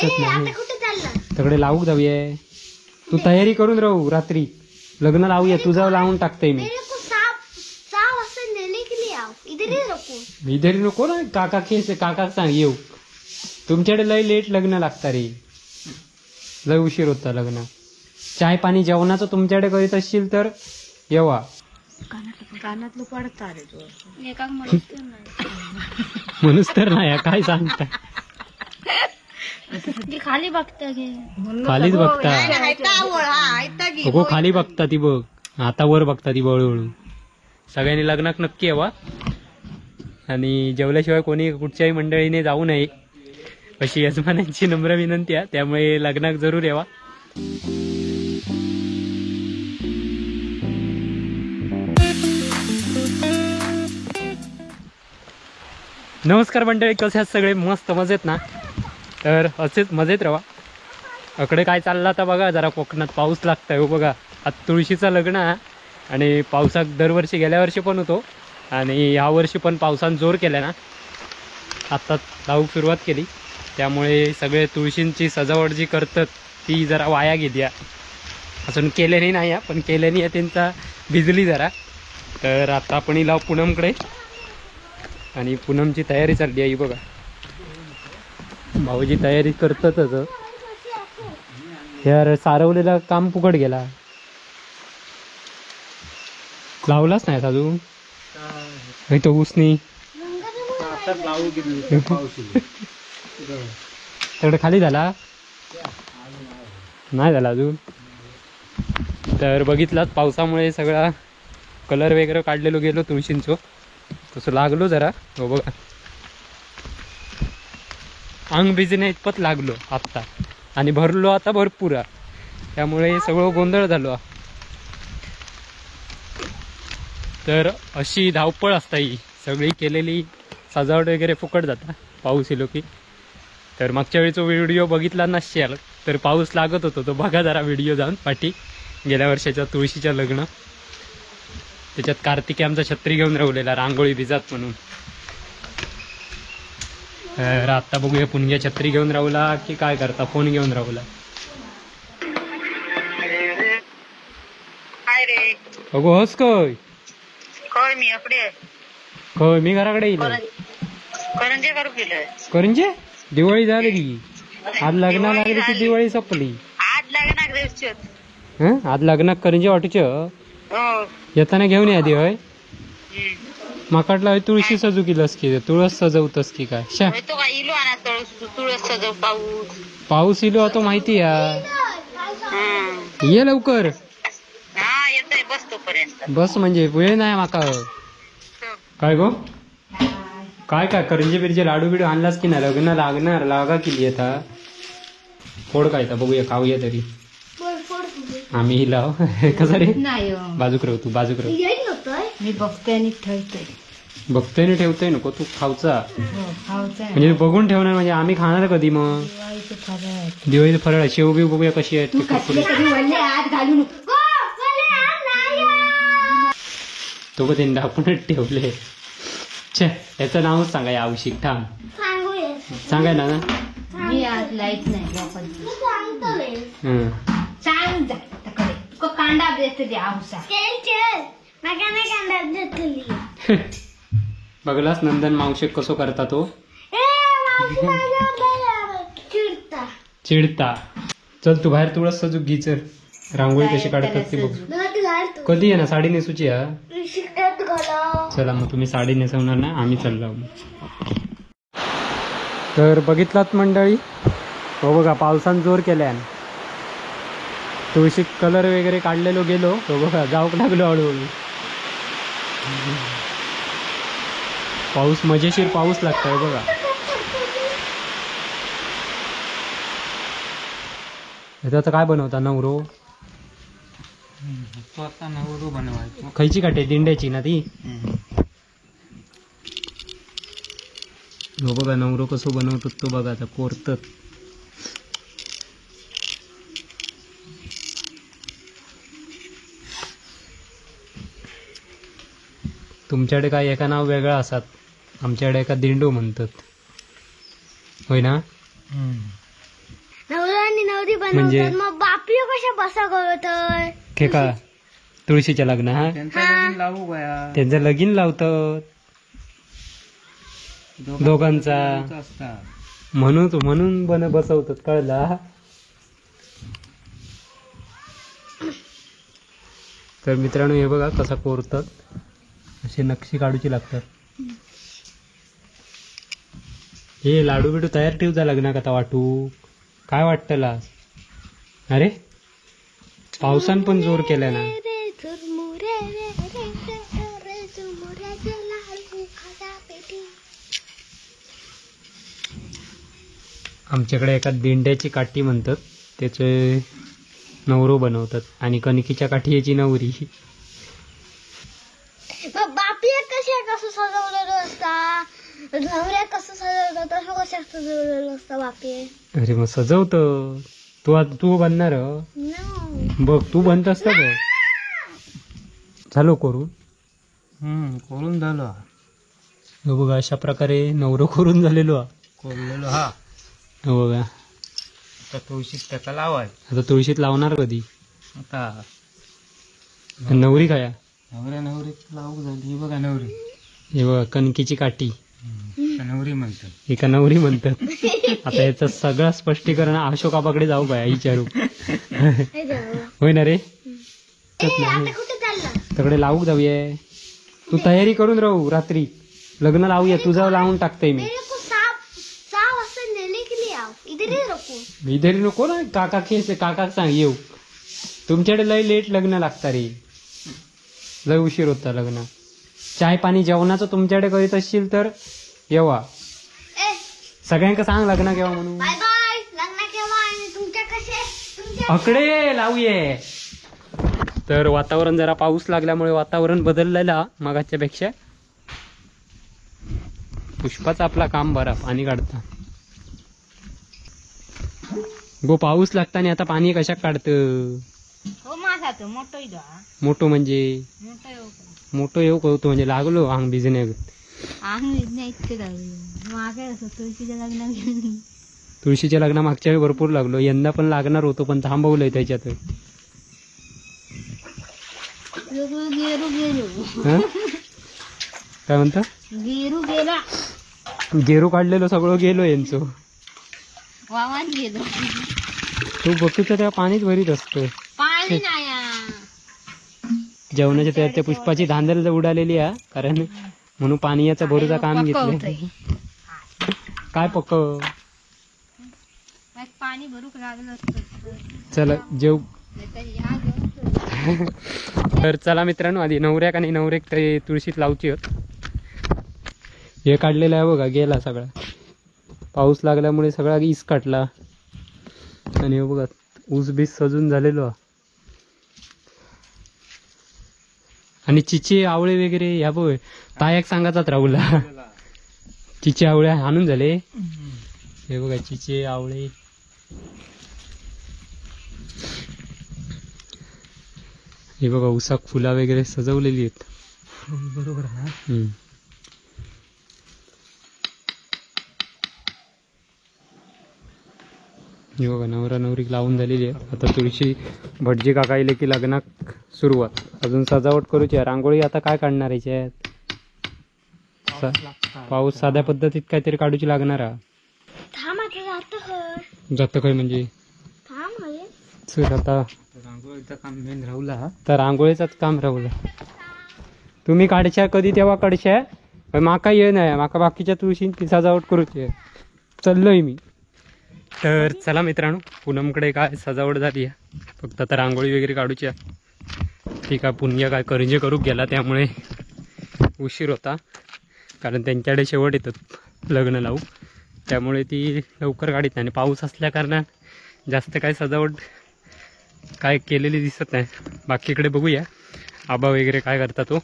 नाही तकडे लावूक जाऊया. तू तयारी करून राहू, रात्री लग्न लावूया, तुझा लावून टाकतोय मी. इधर नको ना काका, केस काका सांग येऊ. तुमच्याकडे लय लेट लग्न लागता रे, लय उशीर होता लग्न. चाय पाणी जेवणाचं तुमच्याकडे करीत असशील तर येवा. कानातलं पडता रे तू म्हणूच तर नाही काय सांगता. खाली बघता, खालीच बघता, हो खाली बघता ती बघ, आता वर बघता ती हळूहळू. सगळ्यांनी लग्नात नक्की यावा आणि जेवल्याशिवाय कोणी कुठच्याही मंडळीने जाऊ नये अशी यजमानांची नम्र विनंती आहे. त्यामुळे लग्नात जरूर यावा. नमस्कार मंडळी, कसे आहात सगळे? मस्त मजेत ना? तर असेच मजेत राहा. अकडे काय चाललं आता बघा, जरा कोकणात पाऊस लागतोय हो बघा. आता तुळशीचं लग्न आणि पावसात दरवर्षी गेल्या वर्षी पण होतो आणि ह्या वर्षी पण पावसानं जोर केला ना, आत्ता लावूक सुरुवात केली. त्यामुळे सगळे तुळशींची सजावट जी करतात ती जरा वाया गेली आहे. अजून केल्याने नाही आहे, पण केल्याने त्यांचा भिजली जरा. तर आता आपण लाव पूनमकडे आणि पूनमची तयारी चालली आहे बघा. भाऊजी तयारी करतातच. यार सारवलेला काम फुकट गेला, लावलाच नाही अजून तो उसनी. तिकडे खाली झाला नाही झाला अजून. तर बघितलाच पावसामुळे सगळा कलर वगैरे काढलेलो गेलो तुळशींचो, तसं लागलो जरा हो बघा. अंग भिजण्या इतपत लागलो आत्ता आणि भरलो आता भरपूर, त्यामुळे सगळं गोंधळ झालो. तर अशी धावपळ असता ही सगळी केलेली सजावट वगैरे फुकट जाता पाऊस इलो की. तर मागच्या वेळीचा व्हिडिओ बघितला नसेल तर पाऊस लागत होतो तो बघा जरा व्हिडिओ जाऊन पाठी, गेल्या वर्षाच्या तुळशीच्या लग्न. त्याच्यात कार्तिकी आमचा छत्री घेऊन राहिलेला रांगोळी भिजात म्हणून. तर आता बघूया पुणग्या छत्री घेऊन राहुला की काय करता, फोन घेऊन राहुला. अगो होस काय? मी खय मी घराकडे येईल. करंजे करू केलं. करंजे दिवाळी झाली की आज लग्न लागली की दिवाळी संपली. आज लग्नाक आज लग्नाक करंजे वाटूचे येताना घेऊन या होय. माकाटला तुळशी सजू केलंस की तुळस सजवतस की काय? तुळस सजव. पाऊस पाऊस इलो आता माहिती आहे. ये लवकर. बस म्हणजे वेळ नाही माका. काय गो काय काय करंजे बिरजे लाडू बिडू आणलास की नाही? लग्न लागणार लागा केली आता. फोड काय बघूया खाऊया तरी आम्ही लाव. कसं रे बाजूक राहू तू, बाजूक राहू. मी बघतोय आणि ठेवतोय. बघतोय आणि ठेवतोय नको तू खावचा म्हणजे बघून ठेवणार म्हणजे आम्ही खाणार कधी मग? दिवाळीचं फराळ शेव बिव बघूया कशी आहेत. तो बघ त्यांनी आपणच ठेवले. छे त्याचं नावच सांगा या आवशिक. थांब सांगाय ना. मी आज लाईट नाही कांदा बघलास नंदन मावशी कसो करता तो चिडता. चल तू बाहेर तुळस सजू घे चल. रांगोळी कशी काढतात ती बघ. कधी आहे ना साडी नेसूची हा? चला मग तुम्ही साडी नेसवणार ना, आम्ही चाललो. तर बघितलात मंडळी, हो बघा पावसान जोर केल्यान तुळशी कलर वगैरे काढलेलो गेलो. तो बघा जाऊक लागलो हळूहळू. पाऊस मजेशीर पाऊस लागतोय बघा. आता काय बनवता नवरो? नवरो बनवायचो. खयची काटे दिंड्याची ना ती? हो बघा नवरो कसो बनवतो तो बघा आता कोरतत. तुमच्याकडे काय एका नाव वेगळं असतात, आमच्याकडे एका दिंडो म्हणतात होय ना. नवरी बनवतात, मग बापी कशा बसा करतोय? का तुळशीच्या लग्न हा त्यांचं लगीन लावतात दोघांचा, म्हणून म्हणून बन बसवतात, कळला? तर मित्रांनो हे बघा कसा कोरतात, असे नक्षी काढूची लागतात. हे लाडू बिडू तयार ठेवता लग्नाक आता वाटू काय वाटतला? अरे पावसान पण जोर केला ना. आमच्याकडे एका दिंड्याची काठी म्हणतात, त्याचे नवरो बनवतात, आणि कणकीच्या काठी याची नवरी. बापी कशा कसं सजवलेलं असता, नवऱ्या कसं सजवलं तसं कसं सजवलेलं असतं बापी. अरे मग सजवत तू, तू बनणार बघ, तू बनत असत बघ. झालो करून? करून झालो बघा, अशा प्रकारे नवरो करून झालेलो कोरलेलो. हा बघा आता तुळशीत त्याचा लावाय. आता तुळशीत लावणार कधी? आता नवरी खाया नवऱ्या नवरी लावू झाली. बघा नवरी, हे बघा कणकीची काठी नवरी म्हणतात, एका नवरी म्हणतात. आता याचं सगळं स्पष्टीकरण अशोक आबाकडे जाऊ बाया विचारू. होय ना रे? तिकडे लावू जाऊया. तू तयारी करून राहू, रात्री लग्न लावूया, तुझं लावून टाकतोय मी. इधर नको ना, काका केस काका सांग येऊ. तुमच्याकडे लय लेट लग्न लागता रे, लय उशीर होता लग्न. चाय पाणी जेवणाचं तुमच्याकडे करीत असशील तर येवा, सगळ्यांका सांग लग्न केव्हा म्हणून. अकडे लावूये. तर वातावरण जरा पाऊस लागल्यामुळे वातावरण बदललेला मगाच्या पेक्षा. पुष्पाचा आपला काम बरा, पाणी काढता गो. पाऊस लागता आणि आता पाणी कशा काढतं? मोठो म्हणजे मोठो येऊ कळतो म्हणजे लागलो अंग भिजण्या. तुळशीच्या लग्ना मागच्या वेळी भरपूर लागलो, यंदा पण लागणार होतो पण थांबवलंय त्याच्यात. काय म्हणता? गेरू काढलेलो सगळं गेलो यांचं. तू बघतो तेव्हा पाणीच भरीत असतो. जेवणाच्या तयार त्या पुष्पाची धांदल उडालेली आहे, कारण म्हणून पाणी याचा भरूचा काम घेतलं. काय पक्क पाणी भरूक लागलं. चला जेव. तर चला मित्रांनो, आधी नवऱ्याक आणि नवरेक ते तुळशीत लावची. हे काढलेलं आहे बघा, गेला सगळा पाऊस लागल्यामुळे सगळा इस काटला. आणि बघा ऊस बीस सजून झालेलो. आणि चिचे आवळे वगैरे ह्या बघ तायाक सांगायचाच राहुला. चिचे आवळे आणून झाले. हे बघा चिचे आवळे. हे बघा उसाक फुला वगैरे सजवलेली आहेत. बरोबर. हा हे बघा नवरा नवरी लावून झालेली आहे. आता तुळशी भटजी काका येले की लग्नाक सुरुवात. अजून सजावट करूची आहे. रांगोळी आता काय काढणार याच्यात? पाऊस साध्या पद्धतीत काहीतरी काढूची लागणार. जात काय म्हणजे आता रांगोळीचं काम मेन राहुला. तर रांगोळीचाच काम राहुला. तुम्ही काढशा कधी तेव्हा काढशा, पण माका ये नाही, माका बाकीच्या तुळशींची सजावट करूची आहे. चाललोय मी. तर चला मित्रांनो, पूनमकडे काय सजावट झाली आहे, फक्त आता रांगोळी वगैरे काढूची आहे. ठीक आहे, पुण्य काय करंजे करू गेला त्यामुळे उशीर होता, कारण त्यांच्याकडे शेवट येतात लग्न लावू, त्यामुळे ती लवकर काढीत नाही. आणि पाऊस असल्या कारणात जास्त काय सजावट काय केलेली दिसत नाही. बाकीकडे बघूया आबा वगैरे काय करता तो.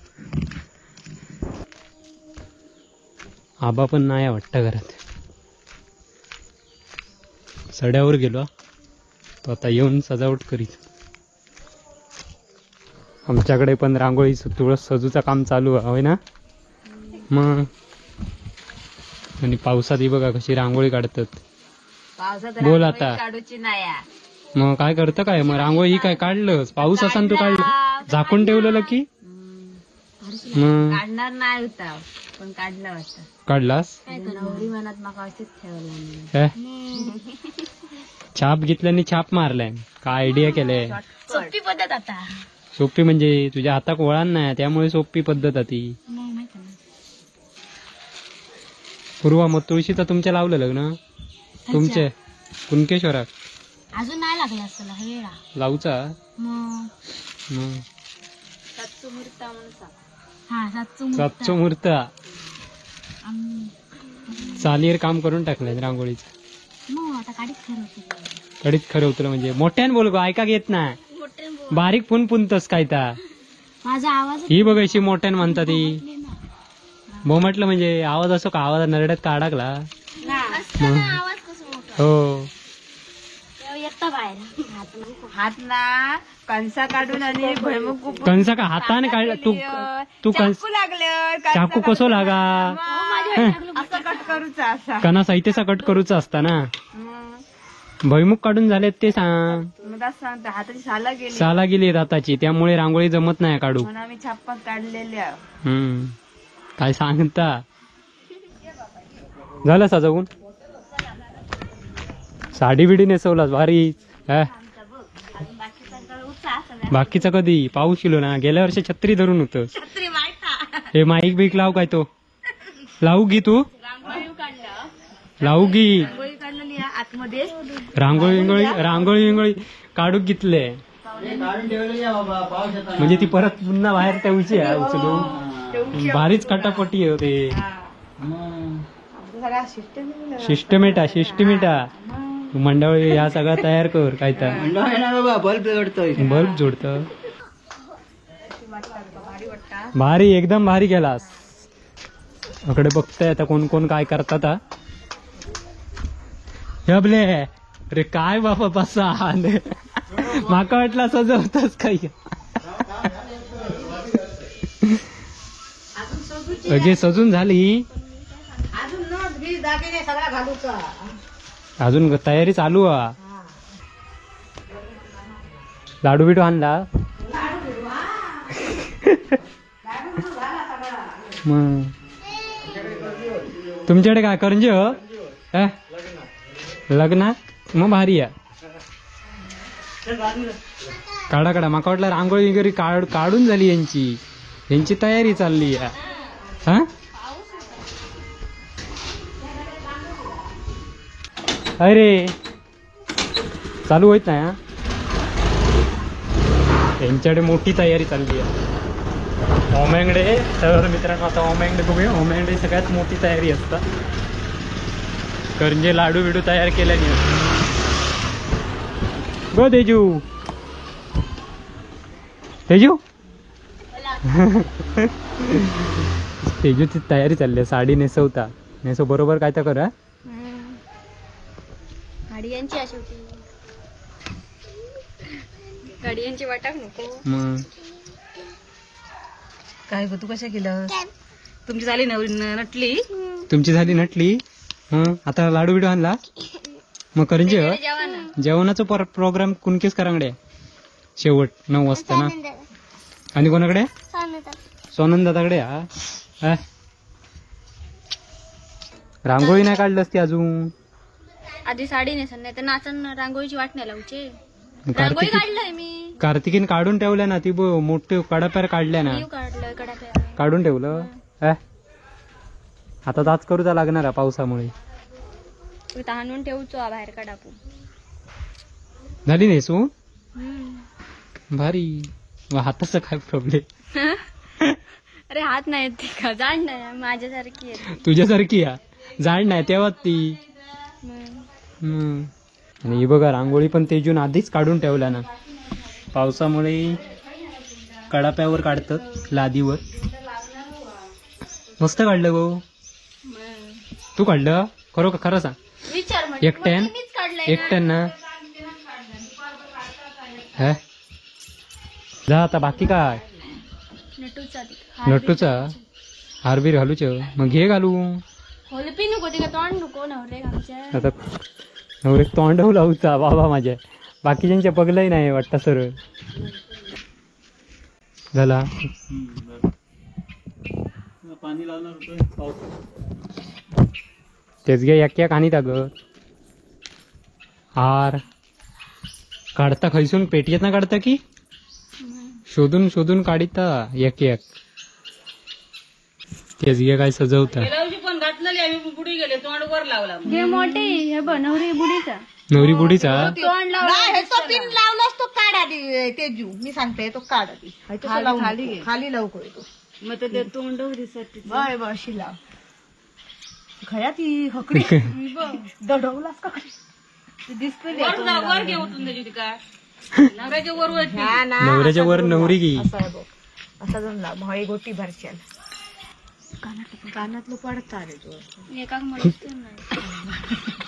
आबा पण नाही वाटतं घरात, सड्यावर गेलो तो, आता येऊन सजावट करीत. आमच्याकडे पण रांगोळी तुळस सजूचं काम चालू आहे ना मग. आणि पावसात ही बघा कशी रांगोळी काढतात. बोल आता. काढूची नाही. मग काय करतं काय मग रांगोळी ही काय काढलंस? पाऊस असा तू काढलं झाकून ठेवलेलं की मग काढणार नाही होता पण काढला वाटतं. काढलास? नवरी मनात माका अशीच ठेवलं. छाप घेतल्याने छाप मारलाय काय आयडिया केलंय? सोपी पद्धत आता. सोपी म्हणजे तुझ्या हातात वळण नाही त्यामुळे सोपी पद्धत ती. पूर्वा मग तुळशीचा तुमच्या लावलं लग्न? तुमचे कुणकेश्वराक अजून नाही लागला असेल वेळा लावचा. मग सातशे मुहूर्त चालीर काम करून टाकलंय रांगोळीचं. कडीत खरं उतरलं म्हणजे मोठ्यान बोल गो, ऐका घेत ना. बारीक फोन पुनतस काय ता माझा आवाज ही बघ अशी मोठ्यान म्हणता ती. म्हटलं म्हणजे आवाज असो का आवाज नरड्यात काढाकला. हो हात ना कंसा काढून आणि भुईमुग कंसा का हाताने काढला तू? तू चाकू लागलं. चाकू कसो लागा? असं कट करूचा असा कणा साहित्यचा कट करूचा असता ना. भुईमुग काढून झाले ते सांग. सांगतो हाताची साला गेली. साला गेली हाताची त्यामुळे रांगोळी जमत नाही काढू. आम्ही छाप्पा काढलेल्या. काय सांगता झालं सजवून? साडी बिडी नेसवलास भारी. बाकीचा कधी पाऊस किलो ना गेल्या वर्षी छत्री धरून होत. हे माईक बीक लाव काय तो लावू गी तू लावू गी रांगोळी विंगोळी रांगोळी विंगोळी काढू घेतले म्हणजे ती परत पुन्हा बाहेर ठेवची उचलून. भारीच कटापटी होते. शिष्टमेटा शिष्टमेटा मंडळी ह्या सगळा तयार कर काय तर बल्ब जोडत. भारी एकदम भारी गेलास. अकडे बघताय आता कोण कोण काय करतात. आपले अरे काय बाबा बसा माका वाटला सजवताच काही. अगे सजून झाली अजून तयारी चालू आ. लाडू बिडू आणला मग? तुमच्याकडे काय करंजी हो लग्नात? मग भारी आहे. काढा काढा माका वाटलं रांगोळी वगैरे काढून झाली यांची यांची तयारी चालली आहे. हा अरे चालू होत नाही. यांच्याकडे मोठी तयारी चालली आहे ओम्यांकडे. तर मित्रांनो आता ओम्यांकडे बघूया. ओम्यांकडे सगळ्यात मोठी तयारी असतात करंजे लाडू बिडू तयार केल्याने. गो तेजू तेजू तेजूची तयारी चालली आहे. साडी नेसवता नेसव बरोबर काय तर करा. गाडियांची अशी होती गाडियांची वाटाक नको. मग काय गं तू कशा केलं? तुमची झाली नवरी नटली? तुमची झाली नटली. आता लाडू बिडू आणला मग करंजी जेवणाचा प्रोग्राम कुणकेस करांगडे शेवट 9 वाजता ना. आणि कोणाकडे? सोनंदादाकडे. हा रांगोळी नाही काढली असती अजून. आधी साडी नेसन नाही तर नाचन रांगोळीची वाट नाही लावची. रांगोळी काढलंय मी. कार्तिकीन काढून ठेवल्या ना ती मोठे कडाप्यार काढल्या ना. काढून ठेवलं. आता दाच करूचा लागणार पावसामुळे. आणून ठेवचो बाहेर कडापू. झाली नेसू भारी. हाताचा काय प्रॉब्लेम? अरे हात नाही ती का जाड नाही माझ्यासारखी. तुझ्यासारखी जाड नाही तेव्हा ती. आणि ही बघा रांगोळी पण तेजून आधीच काढून ठेवल्या ना. पावसामुळे कडाप्यावर काढतात लादीवर. मस्त काढलं गो तू. काढलं खरं का? खरं सांग. एकट्यान एकट्यान ना जा आता बाकी काय? नटूचा हारबीर घालूच मग घे घालू. आता नवरेक तोंडव लावचा बाबा माझ्या, बाकीच्यांच्या बघलंही नाही वाटतं सरळ झाला. पाणी लावणार होतं पाऊस. तेच घे एक एक आणि ग हार काढता खैसून पेटयेत ना काढता की शोधून शोधून काढिता एक एक. तेच घे काय सजवता. मोठी बुडीचा नवरी बुडीचा पिन लावलास तो काढ आधी तेजू, मी सांगते तो काढ आधी खाली खाली लावू तो मग ते तोंड दिसत बाय बशी लाव खऱ्या ती हकडी दडवलास का दिसत वर घेऊन नवऱ्याच्या वर नवऱ्याच्या वर नवरी गी असा जण लाव मग गोटी भरची कानातलं पडता रे तू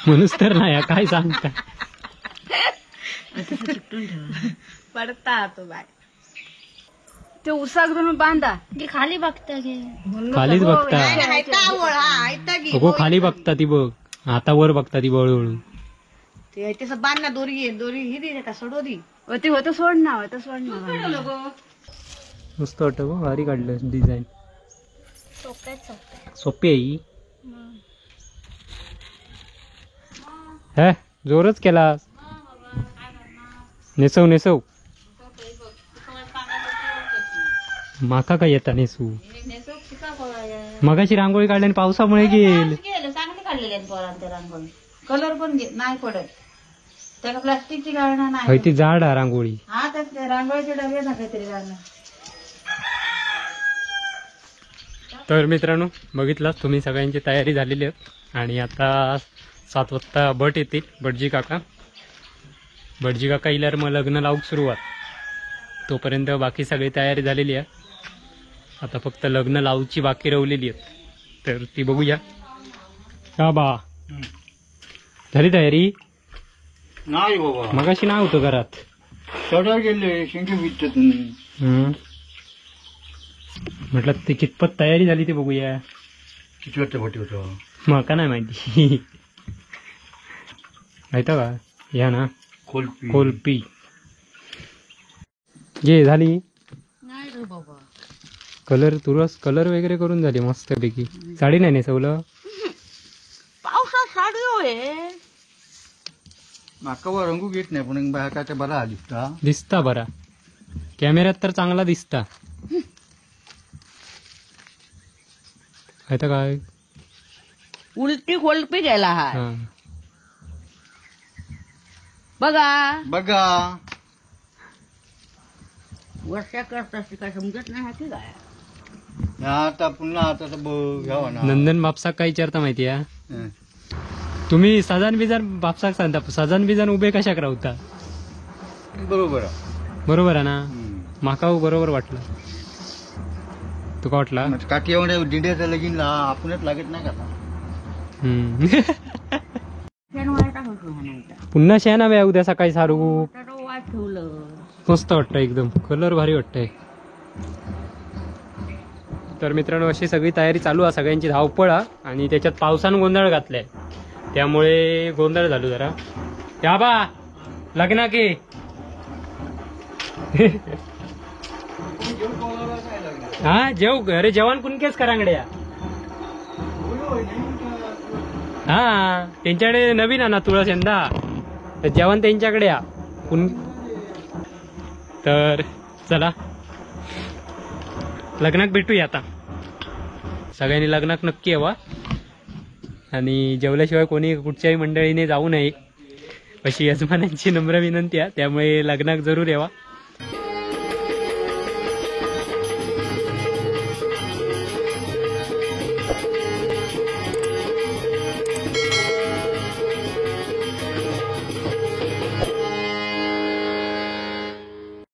म्हणून तर नाही काय सांगता पडता तो बाय. ते उसाक धरून बांधा खाली बघता की खालीच बघता हो, खाली बघता ती बघ, आता वर बघता ती हळूहळू. बांध ना दोरी दोरी ही दे का सोडो दी ते होतं सोड ना होतं सोड ना. मस्त वाटत भारी काढलं डिझाईन, सोपी आहे. हे जोरच केला. नेसव नेसव माका काय येता नेसू. मगाशी रांगोळी काढली आणि पावसामुळे गेल. चांगली काढलेली पोरांच्या रांगोळी, कलर पण नाही पडत त्याला, प्लास्टिकची काढणार नाही ती जाड हा रांगोळी. हा त्यात रांगोळीचे डबे ना काहीतरी काढणार. तर मित्रांनो बघितलाच तुम्ही, सगळ्यांची तयारी झालेली आहे आणि आता 7 वाजता भट येतील, भटजी काका. भटजी काका इल्यावर मग लग्न लावूक सुरुवात. तोपर्यंत बाकी सगळी तयारी झालेली आहे, आता फक्त लग्न लावूची बाकी रवलेली आहे, तर ती बघूया. का बा झाली तयारी? नाही बाबा, मगाशी नाही होतं घरात, चढायला गेले शेंगे. म्हटलं ते कितपत तयारी झाली ते बघूया. किती वाजता भटी होतं माका नाही माहिती. माहिती का या ना कोलपी कोलपी ये झाली नाही रे बाबा. कलर तुरस कलर वगैरे करून झाली मस्त पैकी. साडी नाही नेसवलं पावसात साडी होय माका रंगू घेत नाही पण बाहेर काय बरा दिसता दिसता बरा कॅमेऱ्यात तर चांगला दिसता. आता काय उलटी कोलपी गेला हा बघा बघा वर्षा करता काय समजत नाही हाती काय आता पुन्हा आता घ्यावा ना. नंदन बापसाक काय विचारता माहिती आहे तुम्ही? सजान बिजान बापसाक सांगता, सजान बिजान उभे कशाक राहता? बरोबर बरोबर आहे ना, माका बरोबर वाटलं. तुका वाटला काठियावाड्या दिंड्याचं लगीन आपणच लागत नाही का? पुन्हा शेण हव्या उद्या सकाळी सारू. मस्त वाटतं एकदम, कलर भारी वाटतंय. तर मित्रांनो अशी सगळी तयारी चालू आहे, सगळ्यांची धावपळ आणि त्याच्यात पावसानं गोंधळ घातलाय, त्यामुळे गोंधळ झालो जरा. या बा लग्ना की हा जेव. अरे जेवण कुणकेच करांगड्या हा त्यांच्याकडे नवीन आणा तुळस यंदा, तर जेवण त्यांच्याकडे या कुण. तर चला लग्नाक भेटूया आता. सगळ्यांनी लग्नाक नक्की यावा आणि जेवल्याशिवाय कोणी कुठच्याही मंडळीने जाऊ नये अशी यजमानांची नम्र विनंती आहे, त्यामुळे लग्नाक जरूर यावा.